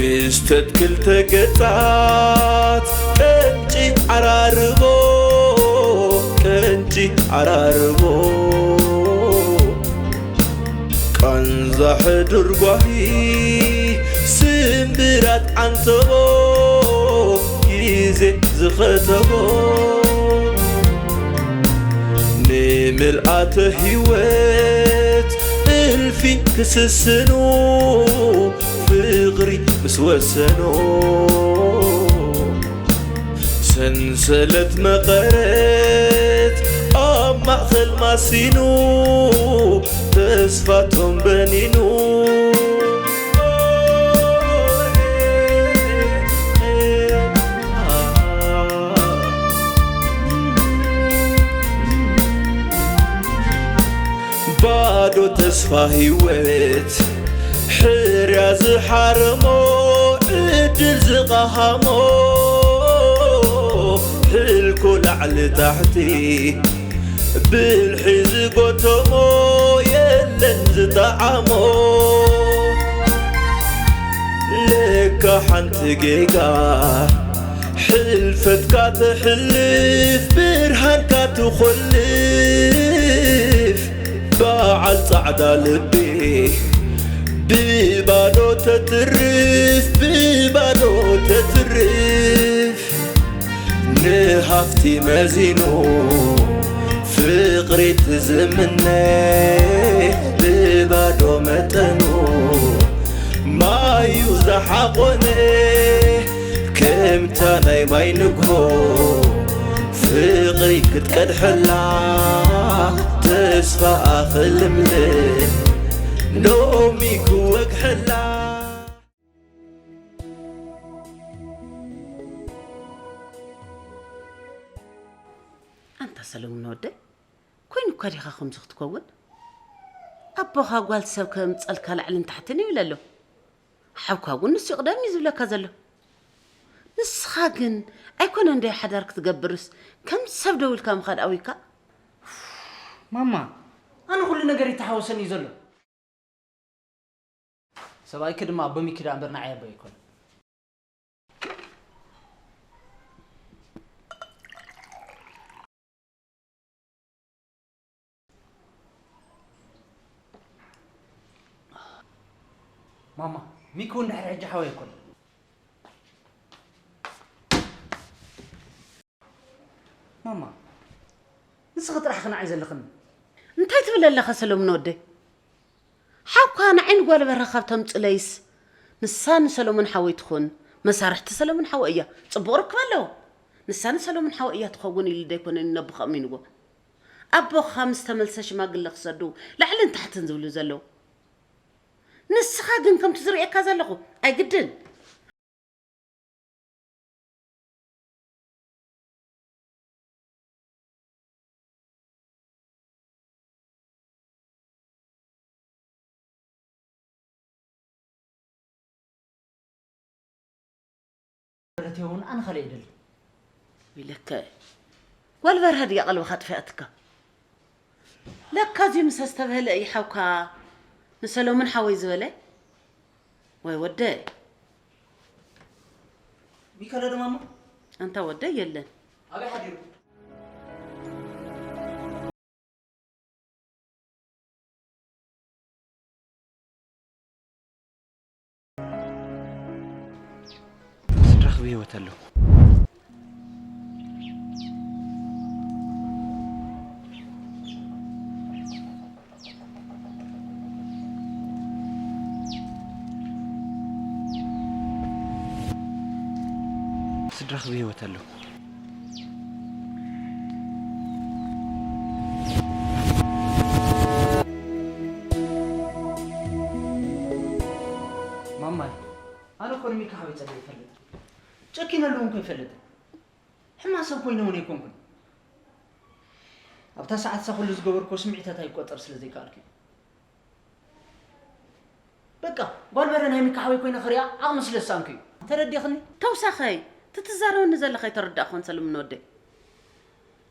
ክስተት ክልተ ገጻት ቀንጪ ዓራርቦ፣ ቀንጪ ዓራርቦ። ቃንዛ ሕዱር ጓሂ ስምብራት ዓንተቦ፣ ግዜ ዝኸተቦ። ንምልኣተ ህይወት እልፊ ክስስኑ፣ ፍቕሪ ምስ ወሰኑ። ሰንሰለት መቐረት ኣብ ማእኸል ማሲኑ፣ ተስፋቶም በኒኑ። ባዶ ተስፋ ህይወት ሕርያ ዝሓረሞ፣ ዕድል ዝቐሃሞ፣ ሕልኮ ላዕሊ ታሕቲ ብልሒ ዝጎተሞ፣ የለን ዝጠዓሞ። ለካ ሓንቲ ጌጋ ሕልፈትካ ተሕልፍ፣ ብርሃንካ ትኾልፍ። በዓል ጻዕዳ ልቢ ብባዶ ተትርፍ፣ ብባዶ ተትርፍ። ንሃፍቲ መዚኑ ፍቕሪ ትዝምነ፣ ብባዶ መጠኑ ማዩ ዝሓቖነ። ከምታ ናይ ማይ ንግሆ ፍቕሪ ክትቀድሐላ፣ ተስፋ ኣኽልምልም ሎሚ ክወግሐላ። ኣንታ ሰለሙን ወደይ፣ ኮይኑ እኳ ዲኻ ከምዚ ክትከውን? ኣቦኻ ጓል ሰብ ከምጸልካ ላዕልን ታሕትን ይብል ኣሎ። ሓውካ እውን ንሱ ይቕደም እዩ ዝብለካ ዘሎ። ንስኻ ግን ኣይኮነ እንደ ሓዳር ክትገብርስ ከም ሰብ ደው ኢልካ ምኻድ ኣውይካ? ማማ፣ ኣነ ኩሉ ነገር ይተሓወሰኒ እዩ ዘሎ። ሰብኣይኪ ድማ ኣቦ ሚኪ ደኣ እምበር ንዓይ ኣቦይ ኣይኮነን። ማማ፣ ሚኪ እውን ድሕሪ ሕጂ ሓወይ ኣይኮነን። ማማ፣ ንስኺ ጥራሕ ኽንዓይ ዘለኽኒ። እንታይ ትብል ኣለኻ ሰሎሙን ወደይ? ሓውካ ንዓይ ንጓል በርሀ ካብ ተምጽለይስ፣ ንሳ ንሰሎሙን ሓወይ ትኹን፣ መሳርሕቲ ሰሎሙን ሓወይ እያ። ጽቡቕ ርክብ ኣለዎ። ንሳ ንሰሎሙን ሓወይ እያ ትኸውን ኢሉ ደይኮነ ነቦኻ ኣሚንዎ። ኣቦኻ ምስ ተመልሰ ሽማግለ ክሰዱ ላዕልን ታሕትን ዝብሉ ዘለዉ። ንስኻ ግን ከምቲ ዝርእየካ ዘለኹ ኣይግድን። ማለት እውን ኣነ ካልእ ኣይደልን። ኢለካ እየ። ጓል በርሀ ድያ ቀልብኻ ኣጥፊኣትካ? ለካ እዚ ምስ ኣስተብህለ እዩ ሓውካ ንሰሎሙን ሓወይ ዝበለ። ወይ ወደይ። ሚካኤል ድማ እሞ? ኣንታ ወደይ የለን። ኣበይ ሓዲሩ? ስድራኽ ብህይወት ኣለዉ። ስድራኽ ብህይወት ኣለዉ። ማማይ፣ ኣነ እኮ ንሚካ ሓወይ ጸሊኤ ይፈልጥ። ጨኪነሉ እውን እኮ ይፈልጥ። ሕማቕ ሰብ ኮይነ እውን ኣይኮንኩን። ኣብታ ሰዓት እሳ ኩሉ ዝገበርኩዎ ስምዒታታ ይቆጸር ስለ ዘይከኣልኩ እዩ። በቃ፣ ጓል በርሀ ናይ ሚካ ሓወይ ኮይነ ክሪኣ ዓቕሚ ስለ ዝሰኣንኩ እዩ። ተረዲእኽኒ? ተውሳኸይ፣ እቲ ትዛረበኒ ዘለኻ ኣይተረዳእኩን ሰለሙን ወደይ።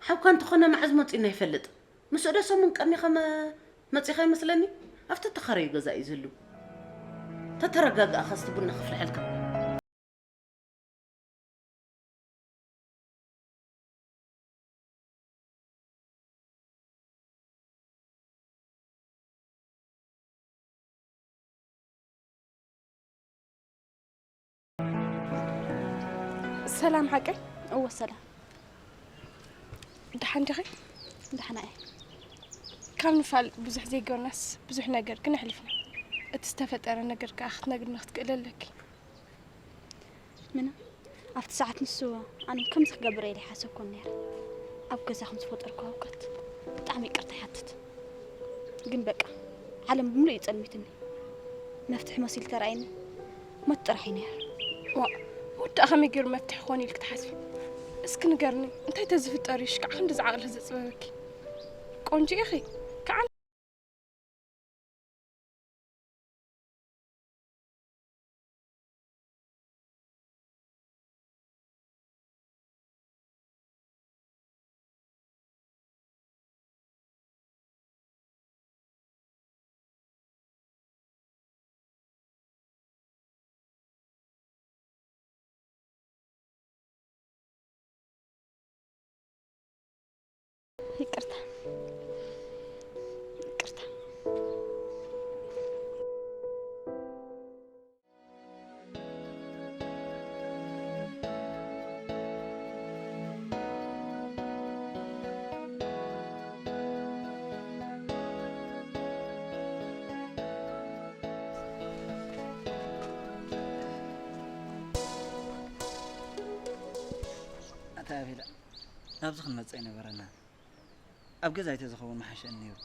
ሓውካ እንተኾነ መዓዝ መጺኡና ይፈልጥ። ምስኡ ዶ ሰሙን ቀኒኻ መ-፣ መጺኻ ይመስለኒ? ኣብቲ እተኸረዩ ገዛ እዩ ዝህሉ። ተተረጋጋእኻ እስቲ ቡና ከፍልሐልካ። ሰላም ሓቀይ? እወ ሰላም። ደሓን ዲኺ? ደሓና እየ። ካብ ንፋል ብዙሕ ዘይገርናስ ብዙሕ ነገር ግን ኣሕሊፍና። እቲ ዝተፈጠረ ነገር ከኣ ክትነግርኒ ክትክእሊ ኣለኪ። ምና ኣብቲ ሰዓት ንሱ ኣነ ከምዚ ክገብር ኢለ ኣይሓሰብኩን ነይረ። ኣብ ገዛ ከም ዝፈጠርኩ ኣውቀት ብጣዕሚ ይቅርታ ይሓትት። ግን በቃ ዓለም ብምሉእ እዩ ጸልሚትኒ። መፍትሒ መሲሉ ተራእይኒ ሞት ጥራሕ እዩ ነይሩ። ዋ፣ ወዲ ከመይ ገይሩ መፍትሒ ክኾን ኢልክ ትሓስቢ? እስኪ ንገርኒ፣ እንታይ ተዝፍጠር እዩ ሽካዕ ክንድዚ ዓቕሊ ዘጽበበኪ? ቆንጆ ኢኺ። ከዓን ይቅርታ፣ ይቅርታ። ኣታ ኣቤላ፣ ናብዚ ክንመጽእ ኣይነበረና። ኣብ ገዛ ኣይተዝኸውን ምሓሸኒ ነይሩ።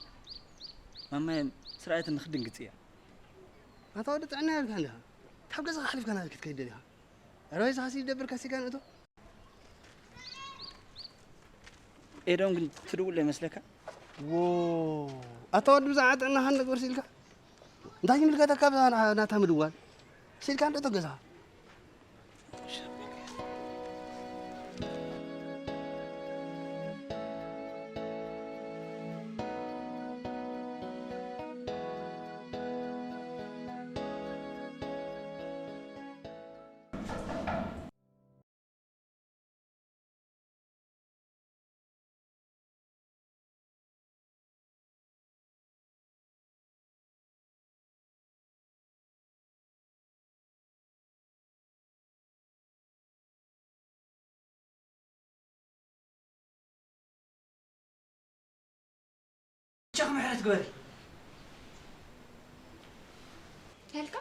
ማማየ ምስ ረኣየትኒ ክትድንግጽ እያ። ኣታ ወዲ ጥዕና የብልካን ዲኻ? ካብ ገዛኻ ሓሊፍካ ናበይ ክትከይድ ደሊኻ? ኣረ ወይ ዝኻሲ ይደብርካ ሲጋን እቶ። ኤዶም ግን ትድውል ይመስለካ? ዎ፣ ኣታ ወዲ ብዛዕባ ጥዕናኻ ንገርሲ ኢልካ? እንታይ ይምልከተካ ብዛዕባ ናታ ምድዋል? ሲልካ እንዶ ተገዛ። ቸኽ ምሕረት ግበሪ። ያልካ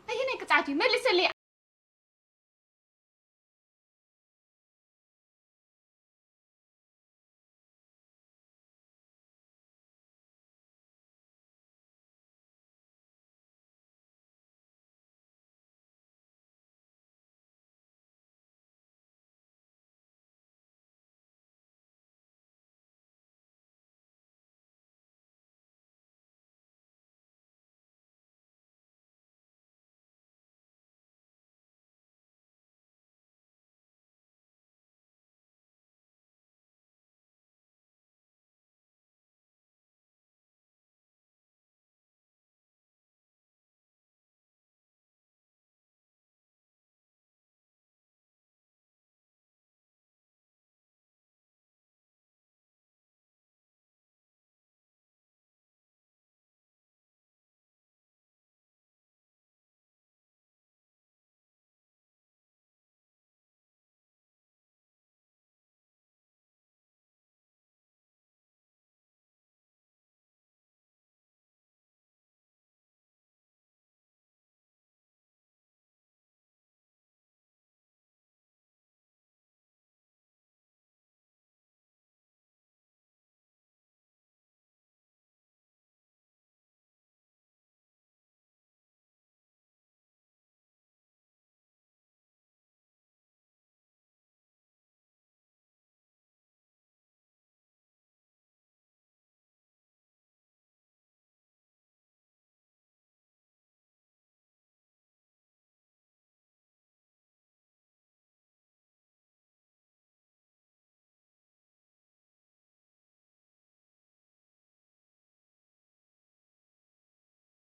ኣየናይ ቅጽዓት እዩ? መልሰለይ።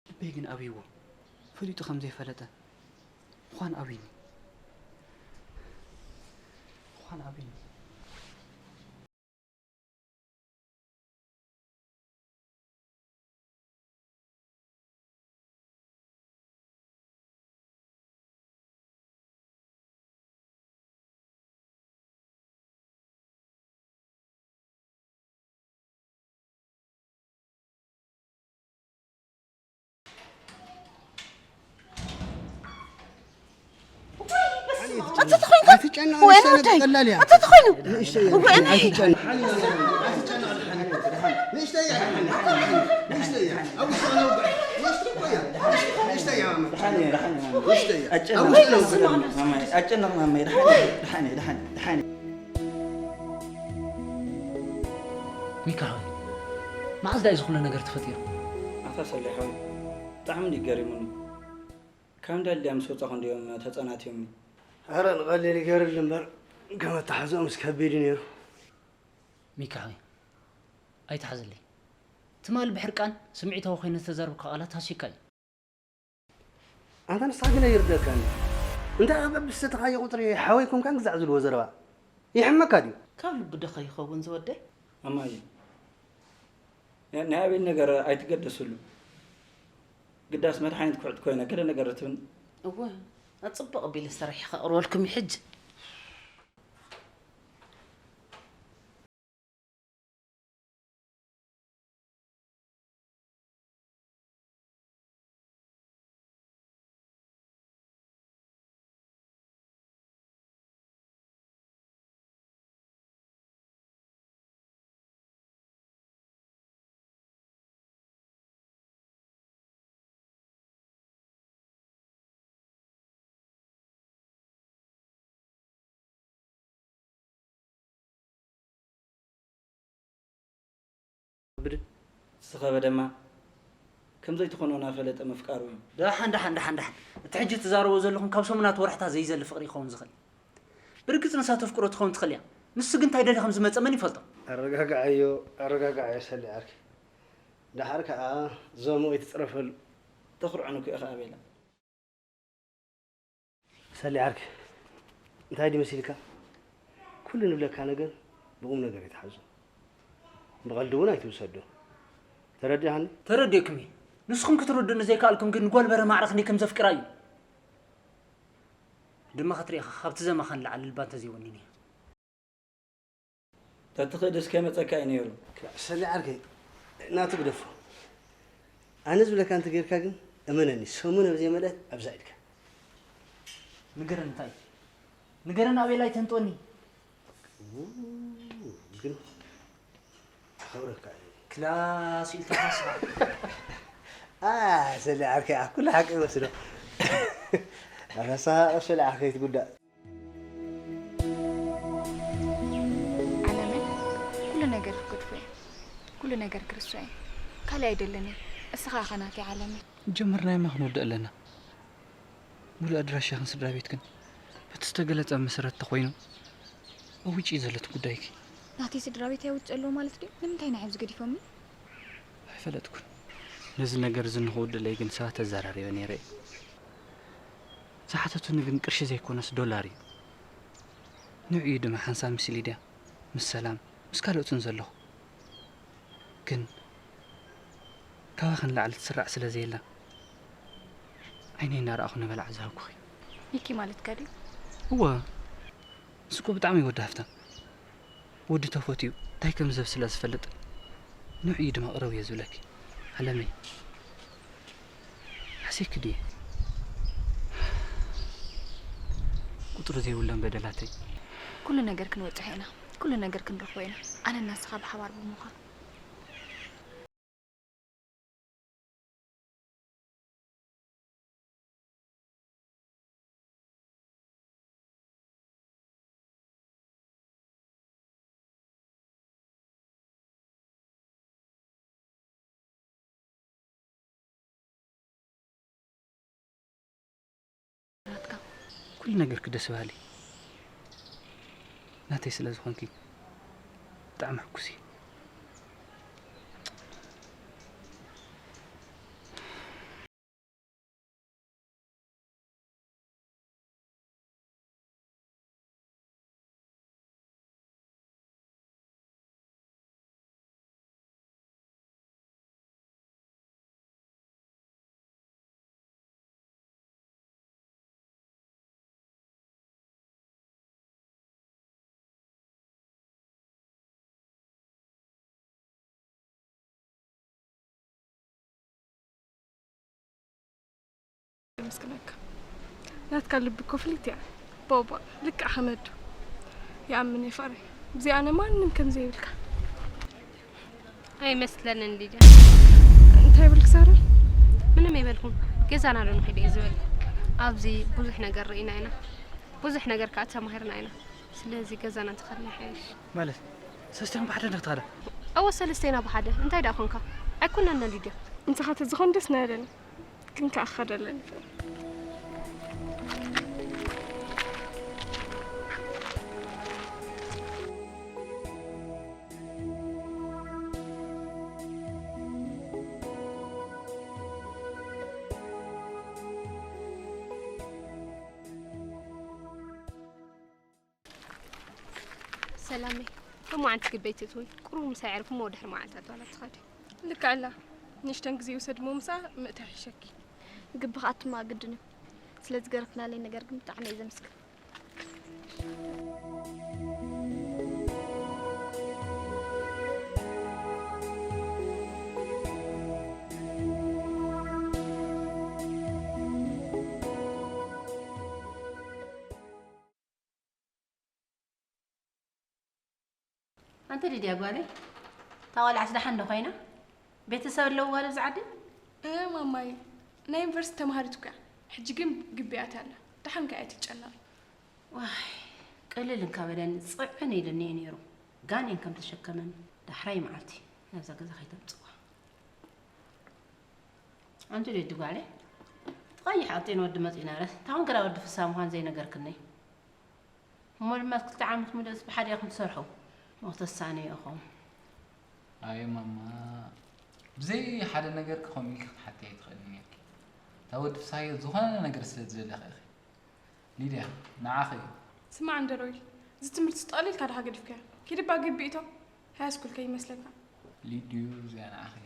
ልበይ ግን ኣብይዎ ፈሊጡ ከም ዘይፈለጠ ኳን ኣብይኒ ኳን ኣብይኒ። እንተ ተኾይንካ? ኣይትጨነቕ፣ ወይ ንእሽተይ ነገር ወደይ? ቀላል እያ። እንተ ተኾይኑ? ንእሽተይ እያ። ወይ ኣነ? ኣይትጨነቕ። ንእሽተይ እያ። ንእሽተይ እያ። ኣብ ውሽጢ ነው። ንእሽተይ እኮ እያ። ንእሽተይ እያ፣ ማማ። ደሓን እየ፣ ደሓን እየ፣ ማማ። ንእሽተይ እያ። ኣብ ኣጨነቕ ውሽጢ ነው። ማማይ፣ ኣጨነቕ ማማይ፣ ደሓን እየ፣ ደሓን እየ፣ ደሓን እየ፣ ደሓን እየ። ሚካ ሓወይ፣ መዓዝ ደኣ እዩ ዝኾነ ነገር ተፈጢሩ? ኣታ ሰሌ ሓወይ፣ ብጣዕሚ እንዲ ገሪሙኒ። ካብ እንዳልድያ ምስ ወጻኹ እንድዮም ተጸናትዮምኒ። ኣረ ንቐሊል ይገርል እምበር፣ ከም ኣተሓዝኦምስ ከቢድ እዩ ነይሩ። ሚካ ሓወይ፣ ኣይትሓዘለይ። ትማል ብሕርቃን ስምዒታዊ ኮይነ ዝተዛረብካ ቃላት ሃሲካ እዩ። ኣንታ ንስኻ ግን ኣይርደእካን እዩ። እንታይ ኣብ ኣብ ዝሰተኻዮ ቁጽሪ ሓወይ ኮንካ ግዛዕ ዝልዎ ዘረባ ይሕመካ ድዩ? ካብ ልቢ ዶ ከይኸውን ዝወደይ? ኣማየ፣ ናይ ኣቤል ነገር ኣይትገደስሉ። ግዳስ መድሓኒት ኩዕት ኮይነ ገለ ነገር ትብን። እወ፣ ኣጽብቕ ኣቢለ ሰሪሐ ከቕርበልኩም እዩ ሕጂ። ብድ-፣ ዝኸበደማ ከም ዘይትኾኖ እናፈለጠ ምፍቃሩ እዩ። ደሓን፣ ደሓን፣ ደሓን፣ ደሓን። እቲ ሕጂ ትዛረቦ ዘለኹም ካብ ሰሙናት ወርሕታት ዘይዘሊ ፍቕሪ ይኸውን ዝኽእል። ብርግጽ ንሳ ተፍቅሮ ትኸውን ትኽእል እያ። ንሱ ግን እንታይ ደልዩ ከም ዝመጸ መን ይፈልጦ? ኣረጋግዓዮ፣ ኣረጋግዓዮ ሰሊ ዓርኪ። ደሓር ከኣ ዞሞ ኣይትጽረፈሉ። ተኹርዐኒ እኮ ኢኻ ኣቤላ። ሰሊ ዓርኪ፣ እንታይ ድዩ መሲልካ? ኩሉ ንብለካ ነገር ብቑም ነገር ኣይትሓዞ። ብቐልዲ እውን ኣይትውሰዶ። ተረዲእካኒ? ተረዲእኩም እየ። ንስኹም ክትርድኡኒ ዘይከኣልኩም ግን ንጓል በረ ማዕረ ክንደይ ከም ዘፍቅራ እዩ። ድማ ክትርኢ ኢኻ፣ ካብቲ ዘማኻ ንላዕሊ ልባ እንተዘይወኒን እያ። ተትኽእልስ ከይመጸካ እዩ ነይሩ። ክላእ ሰሊ ዓርከይ፣ ናቱ ግደፎ። ኣነ ዝብለካ እንተጌርካ ግን፣ እመነኒ፣ ሰሙን ኣብ ዘይመልአት ኣብዛ ኢድካ። ንገረኒ እንታይ? ንገረኒ ኣቤል ኣይተንጥወኒ። ው፣ ግን ኣኸብረካ እየ። ክላስ ኢልካ ረስሓ። ኣ፣ ሰሊ ዓርከይ፣ ኣብ ኩሉ ሓቂ ይወስዶ። ረስሓ፣ ሰሊ ዓርከይ ትጉዳእ። ዓለመይ፣ ኩሉ ነገር ክገድፎ እየ። ኩሉ ነገር ክርስዖ እየ። ካልእ ኣይደልን እየ። እስኻ ኢኻ ናተይ ዓለመይ። ጀመርናዮማ ክንውድእ ኣለና። ሙሉእ ኣድራሻኽን ስድራ ቤትክን በቲ ዝተገለጸ መሰረት ተኾይኑ፣ ኣብ ውጪ እዩ ዘሎ እቲ ጉዳይኪ። ናተይ ስድራ ቤት ኣውጭ ኣለዉ ማለት ድዩ? ንምንታይ ኢና ኣብዚ ገዲፎምኒ? ኣይፈለጥኩን። ነዚ ነገር እዚ ንኽውድለይ ግን ሰባት ኣዘራሪበ ነይረ እየ። ዝሓተቱኒ ግን ቅርሺ ዘይኮነስ ዶላር እዩ። ንዕኡ እዩ ድማ ሓንሳብ ምስ ሊድያ፣ ምስ ሰላም፣ ምስ ካልኦትን ዘለኹ። ግን ካባኺ ንላዕሊ ትስራዕ ስለ ዘየላ፣ ዓይነይ እናረኣኹ ንበላዕ ዝሃብኩኺ። ሚኪ ማለትካ ድዩ? እወ፣ ንሱ እኮ ብጣዕሚ እዩ ወዲ ሃፍታም። ወዲ ተፈትዩ እንታይ ከም ዝህብ ስለ ዝፈልጥ፣ ንዕኡ ድማ ቅረብዮ ዝብለኪ። ዓለመይ፣ ሓሲብኪ ድየ? ቁጽሪ ዘይብሎም በደላተይ። ኩሉ ነገር ክንወጽሖ ኢና። ኩሉ ነገር ክንረኽቦ ኢና። ኣነ እና ንስኻ ብሓባር ብምዃን። ናትካ። ኩሉ ነገርኪ ደስ በሃሊ። ናተይ ስለ ዝኾንኪ ብጣዕሚ ሕጉስ እየ። የመስግነካ። ናትካ ልቢ እኮ ፍልይቲ እያ። ቦባ ልክዕ ሓመዱ ይኣምን እየ ፍቕረይ። ብዚኣ ኣነ ማንም ከም ዘይብልካ። ኣይመስለንን ሊድያ። እንታይ ይብልክ ሳሪ? ምንም ኣይበልኩን። ገዛና ዶ ንኸይድ እየ ዝብል። ኣብዚ ብዙሕ ነገር ርኢና ኢና። ብዙሕ ነገር ከዓ ተማሂርና ኢና። ስለዚ ገዛና እንተኸድና ይሓይሽ። ማለት ሰለስቲኹም ብሓደ ንክትኸዳ? እወ ሰለስቴና ብሓደ። እንታይ ደኣ ኮንካ? ኣይኮነን ሊድያ። እንስኻ ተዝኾን ደስ ናይለኒ። ግን ከኣ ክኸደለን ይኽእል። ሰላመይ፣ ሎማዓንቲ ግበይ ትእትዊ፣ ቁሩብ ምሳይ ኣዕሪፉ እሞ ድሕሪ መዓልታት ዋላ ትኸዲ። ልክዕ ኣላ። ንእሽተን ግዜ ይውሰድ እሞ ምሳኣ ምእታይ ይሕሸኪ። ግቢ ክኣቱ እማ ግድን እዩ። ስለ ዝገረፍናለይ ነገር ግን ብጣዕሚ እየ ዘመስግን። ኣንቲ ሊድያ ጓለይ፣ እታ ቆልዓስ ደሓን ዶ ኮይና? ቤተሰብ ኣለውዋ ኣብዚ ዓዲ? እ፣ ማማይ፣ ናይ ዩኒቨርሲቲ ተማሃሪት እኮ እያ። ሕጂ ግን ግቢ ኣትያ ኣላ። ደሓን ከኣ እያ ትጨነቕ። ዋይ፣ ቅልል እንካ በለኒ፣ ጽዕን ኢሉኒ እዩ ነይሩ። ጋኔን ከም ተሸከመኒ። ዳሕራይ መዓልቲ ናብዛ ገዛ ከይተምጽዋ። ኣንቲ ሊዲ ጓለይ፣ እቲ ቀይሕ ኣጤን ወዲ መጺና ረስ፣ ታኹም ግዳ ወዲ ፍሳ ምዃን ዘይነገርክኒ። እሞ ድማ ክልተ ዓመት ሙሉእስ ብሓደ ኢኹም ትሰርሑ። ሞተሳኒ ኢኹም። ኣይ ማማ፣ ብዘይ ሓደ ነገር ክኸም ኢልኪ ክትሓቲ ኣይትኽእልን ኢኺ። እታ ወዲ ፍሳዮ ዝኾነ ነገር ስለ ዝደለኺ ኢኺ። ሊድያ፣ ንዓኺ እዩ። ስማዕ እንደ ሮይል፣ እዚ ትምህርቲ ጠቕሊልካ ድኻ ገዲፍካዮ? ኪድ እባ ግቢ እቶ፣ ሃይ ስኩል ከይመስለካ። ሊድዩ፣ እዚኣ ንዓኺ እያ።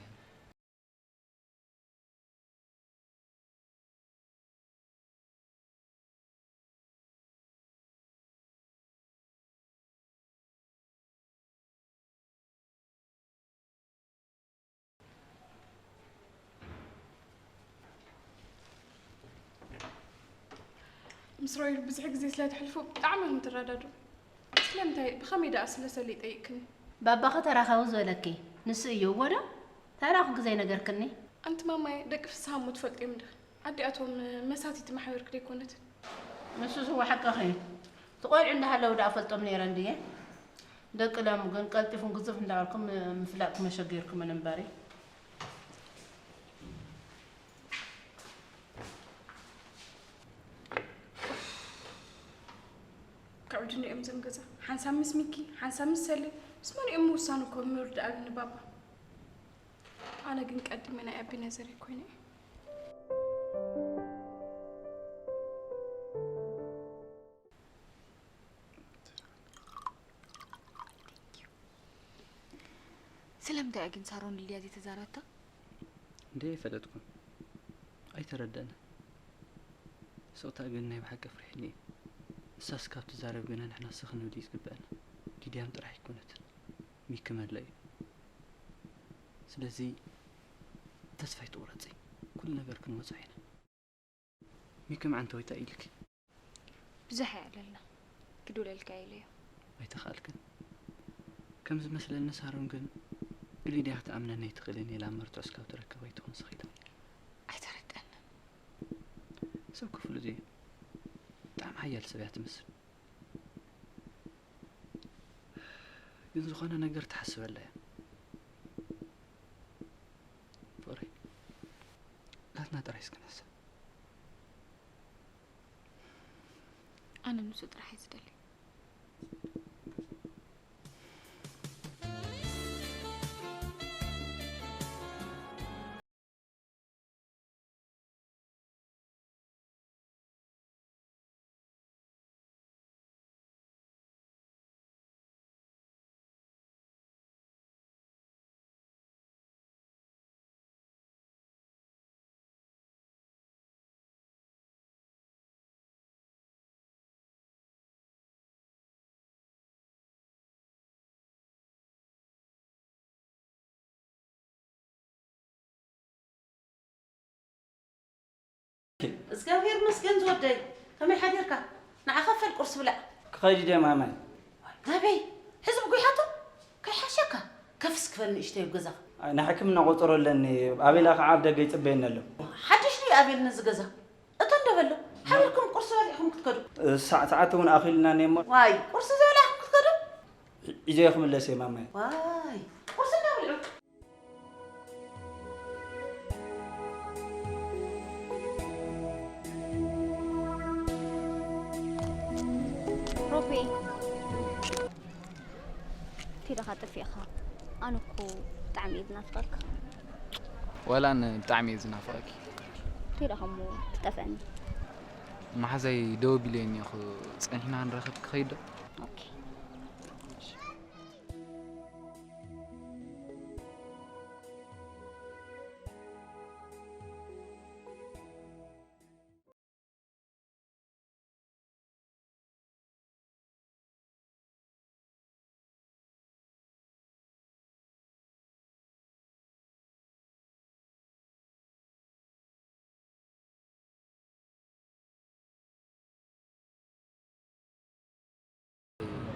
ምስ ሮይል ብዙሕ ግዜ ስለ ተሕልፉ ብጣዕሚ ኢኹም ትረዳድኡ። ስለምንታይ፣ ብኸመይ ደኣ ስለ ሰሊ ይጠይቅክኒ? ባባኺ ተራኸቡ ዝበለኪ ንሱ እዩ እዎ ዶ? ተራኹ ግዜ ነገርክኒ። ኣንቲ ማማይ፣ ደቂ ፍስሃ እሞ ትፈልጥዮም እንዲኺ። ኣዲኣቶም መሳቲቲ ማሕበርኪ ደይኮነትን? ንሱስ እወ ሓቅኺ። እቲ ቆልዑ እንዳሃለዉ ደኣ ፈልጦም ነይረ እንድየ። ደቂ ሎም ግን ቀልጢፉን ግዝፍ እንዳበልኩም ምፍላጥ ክመሸገርኩምን እምበሪ። ከዕብድኒ እዮም ዘም ገዛ። ሓንሳብ ምስ ሚኪ፣ ሓንሳብ ምስ ሰሌ፣ ምስ መን እዮም ምውሳኑ እኮ ምርዳእ ኣለኒ ባባ። ኣነ ግን ቀዲመ ናይ ኣቢነዘር ኮይነ እየ። ስለምንታይ እያ ግን ሳሮን ሊድያ ዘይተዛረብታ? እንዴ ኣይፈለጥኩን። ኣይተረደኣንን። ስቕታ ግን ናይ ብሓቂ ኣፍሪሕኒ እዩ። ንሳስ ካብ ትዛረብ ግና ንሕና ስኽ ክንብል እዩ ዝግበኣና። ሊድያም ጥራሕ ኣይኮነትን። ሚኪ መለ እዩ። ስለዚ ተስፋ ኣይትቑረጺ። ኩሉ ነገር ክንወጾ ኢና። ሚኪ መዓንተወይ እንታይ ኢልኪ? ብዙሕ ኣየዕለልና። ክድውለልካ ኢለዮ። ኣይተኻእልክን። ከም ዝመስለኒ ሳሮን ግን ብሊድያ ክትኣምነኒ ኣይትኽእልን ኢላ መርትዖ እስካብ ትረክብ ኣይትኾን ስኺታ። ኣይተረድኣንን። ሰብ ክፍሉ ድዩ? ብጣዕሚ ሓያል ሰብ እያ ትመስል። ግን ዝኾነ ነገር ትሓስበላ እያ። ፍቕረይ፣ ናትና ጥራይ እስኪ ንሕሰብ። ኣነ ንሱ ጥራሕ እየ ዝደሊ። እግዚኣብሔር ይመስገን ዝወደይ፣ ከመይ ሓዲርካ? ንዓኻ ፈል ቁርሲ ብላዕ። ክኸይድ ድየ ማማይ? ናበይ? ሕዝቢ ጉሓቶ? ከይሓሸካ? ከፍስ ክበል ንእሽተይ ኣብ ገዛኻ። ኣይ፣ ናይ ሕክምና ቆጸሮ ኣለኒ። ኣቤላ ከዓ ኣብ ደገ ይጽበየኒ ኣሎ። ሓድሽ ድዩ ኣቤል ነዚ ገዛ? እቶ እንዶ በሎ፣ ሓቢርኩም ቁርሲ በሊዕኹም ክትከዱ። እ፣ ሰዓ-፣ ሰዓት እውን ኣኺልና እኒኦ እሞ። ዋይ፣ ቁርሲ ዘይበላዕኩም ክትከዱ? ሒዘዮ ክምለስ እየ ማማይ። ዋይ፣ ቁርሲ እንዳብልዑ። ሮቤ፣ እንታይ ደኻ ጠፊእኻ? ኣነ እኮ ብጣዕሚ እየ ዝናፍቐካ። ዋላ ኣነ ብጣዕሚ እየ ዝናፍቐኪ። እንታይ ደኻ እሞ ትጠፍአኒ? መሓዛይ ደው ኣቢለዮ እኒኦ፣ ጸኒሕና ክንራኸብ ክኸይድ ዶ? ኦኬ።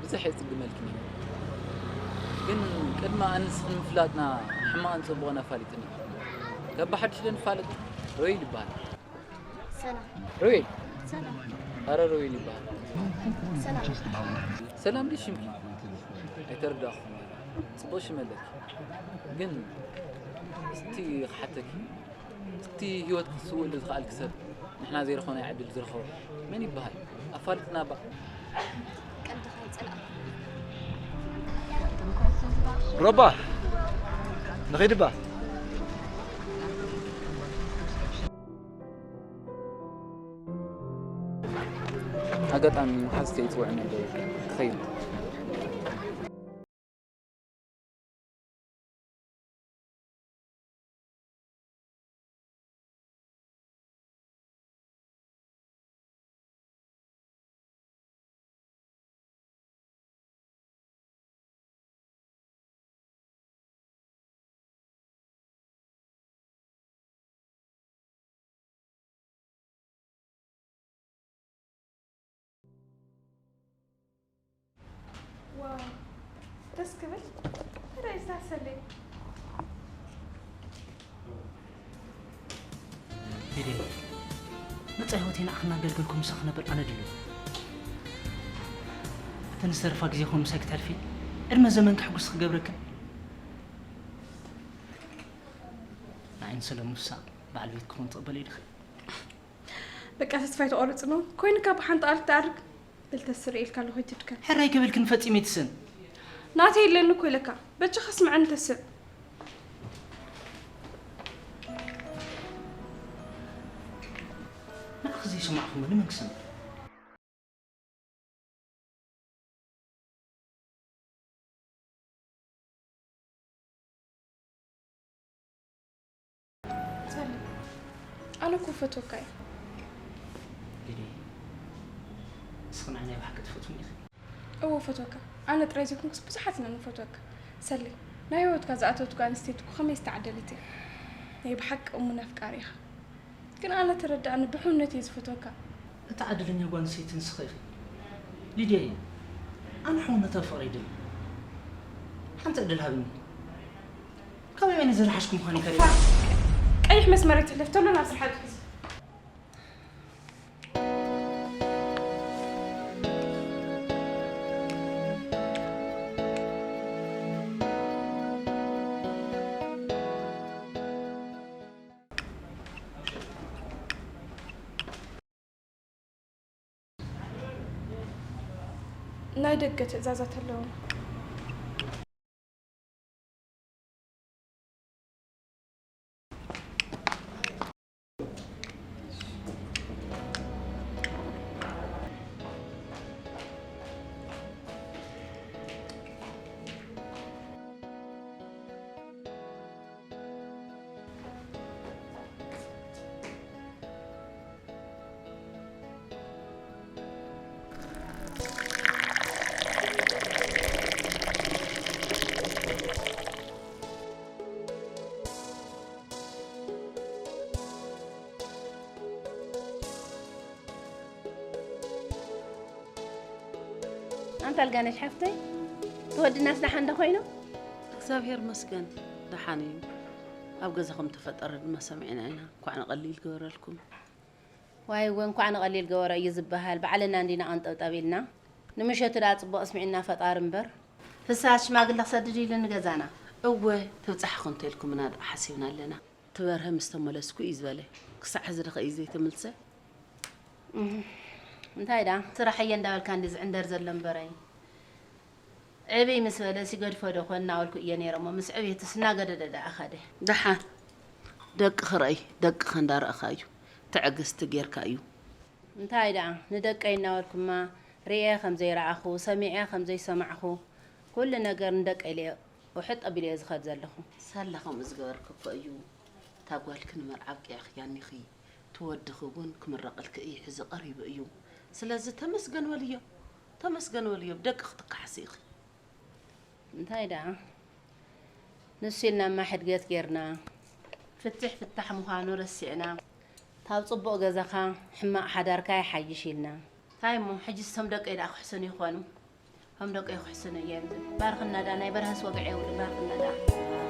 ብዙሕ የጽግመልኪ ነይሩ። ግን ቅድሚ ኣነ ንስኽን ምፍላጥና ሕማቕን ጽቡቕን ኣፋሊጥና። ካብ ብሓድሽ ዶ ንፋለጥ? ሮቤል ይበሃል። ሰላም። ሮቤል? ሰላም። ኣረ ሮቤል ይበሃል። ሰላም። ሰላም ድዩ ሽምኪ? ኣይተረዳእኹን። ጽቡቕ ሽም ኣለኪ። ግን እስቲ ክሓተኪ፣ እስቲ ህይወት ክትስውእሉ ዝኸኣልኪ ሰብ፣ ንሕና ዘይረኸብናዮ ዕድል ዝረኸቦ መን ይበሃል? ኣፋልጥና እባ። ቀልድኻ ይጸልኣካ። ሮባ፣ ንኸይድ እባ። ኣጋጣሚ መሓዝተይ ይጽውዑ ነበሩ፣ ክኸይድ። ዋው፣ ደስ ክብል። ርኢሳ ሰለይ። ሄደን፣ መጻኢ ህይወተይ ንዓኺ እናገልገልኩ ምሳኺ ክነብር ኣነ ድሉው። እተን ዝተርፋ ግዜኹም ምሳይ ክተሕልፊ፣ ዕድመ ዘመንኪ ሕጉስ ክገብረክን። ንዓይ ንሰለሙሳ በዓል ቤት ክኸውን ትቕበልዮ ዲኺ? በቃ ተስፋ ኣይትቖርጽ ነው። ኮይንካ ብሓንቲ ቃል ትኣርግ። በል ተስእ ርእየ ኢልካ ኣለኹ ኣይትድከም። ሕራይ ክብልክን ፈጺመ ኣይትስእን። ናተይ የለኒ እኮ ኢለካ። በጃኻ ስምዐኒ ተስእ። ንዓኺ ዘይሰማዕኩሞ ንመን ክሰምዕ? ሰላም። ኣነ እኮ ፈትወካ እየ። ሊዲ፣ ንስኺ ንዓይ ናይ ብሓቂ ትፈትውኒ ኢኺ? እወ፣ ፈትወካ። ኣነ ጥራይ ዘይኮንኩስ ብዙሓት ኢና ንፈትወካ። ሰሌ፣ ናይ ህይወትካ ዝኣተወት ጓል ኣንስተይቲ እኮ ከመይ ዝተዓደለት እያ። ናይ ብሓቂ እሙን ኣፍቃሪ ኢኻ። ግን ኣነ ተረዳእኒ፣ ብሕውነት እየ ዝፈትወካ። እታ ዕድለኛ ጓል ኣንስተይቲ ንስኺ ኢኺ ሊድያየ። ኣነ ሕውነታዊ ፍቕሪ ይደሊ። ሓንቲ ዕድል ሃብኒ። ካብ የመን ዝረሓሽኩ ምዃን ይከሪ። ቀይሕ መስመር ኣይትሕለፍ፣ ተሎ ናብ ስራሕ ኣትሕዝ። ናይ ደገ ትእዛዛት ኣለዉ። ኣንታ ኣልጋነሽ ሓፍተይ፣ ትወድናስ ደሓን ዶ ኮይኑ? እግዚኣብሔር መስገን ደሓን እዩ። ኣብ ገዛኹም ተፈጠረ ድማ ሰሚዕና ኢና። እንኳዕ ንቐሊል ገበረልኩም። ዋይ እወ፣ እንኳዕ ንቐሊል ገበሮ እዩ ዝበሃል። ባዕልና እንዲና ቀንጠብጠብ ኢልና። ንምሸቱ ደኣ ጽቡቕ ኣስሚዕና ፈጣሪ እምበር። ፍስሃ ሽማግለ ክሰድድ ኢሉ ንገዛና። እወ፣ ትብጻሕ ኮንቶ ኢልኩምና ደኣ ሓሲብና ኣለና። ትበርሀ ምስ ተመለስኩ እዩ ዝበለ። ክሳዕ ሕዚ ደኸ እዩ ዘይተመልሰ? እንታይ ደኣ ስራሕ እየ እንዳበልካ እንዲ ዝዕንደር ዘሎ እምበረይ። ዕብይ ምስ በለ ሲገድፎ ዶ ኮን እናበልኩ እየ ነይረ እሞ ምስ ዕብየትስ እናገደደ ደኣ ኸደ። ደሓን ደቅኺ ርኣይ፣ ደቅኺ እንዳረእኻ እዩ። ትዕግስቲ ጌርካ እዩ። እንታይ ደኣ ንደቀይ እናበልኩማ ርእየ ከም ዘይረኣኹ፣ ሰሚዐ ከም ዘይሰማዕኹ፣ ኩሉ ነገር ንደቀይ ኢለ ውሕጥ ኣቢለዮ ዝኸድ ዘለኹ። ሳላ ከምኡ ዝገበርኪ እኮ እዩ። እታ ጓልኪ ንመርዓ ኣብቂዕኽያ እኒኺ። እቲ ወድኺ እውን ክምረቐልኪ እዩ ሕዚ ቀሪቡ እዩ። ስለዚ ተመስገን በልዮ። ተመስገን በልዮ። ብደቅኺ ትከሓሲ ኢኺ። እንታይ ደኣ ንሱ ኢልናማ ሕድገት ጌርና ፍትሕ ፍታሕ ምዃኑ ረሲዕና ካብ ጽቡቕ ገዛኻ ሕማቕ ሓዳርካ ይሓይሽ ኢልና። እንታይ እሞ ሕጅስ እቶም ደቀይ ደኣ ክሕስኑ ይኾኑ? እቶም ደቀይ ክሕስኑ እዮም። ባርኽና ደኣ ናይ በርሀስ ወግዒ የብሉ። ባርኽና ደኣ።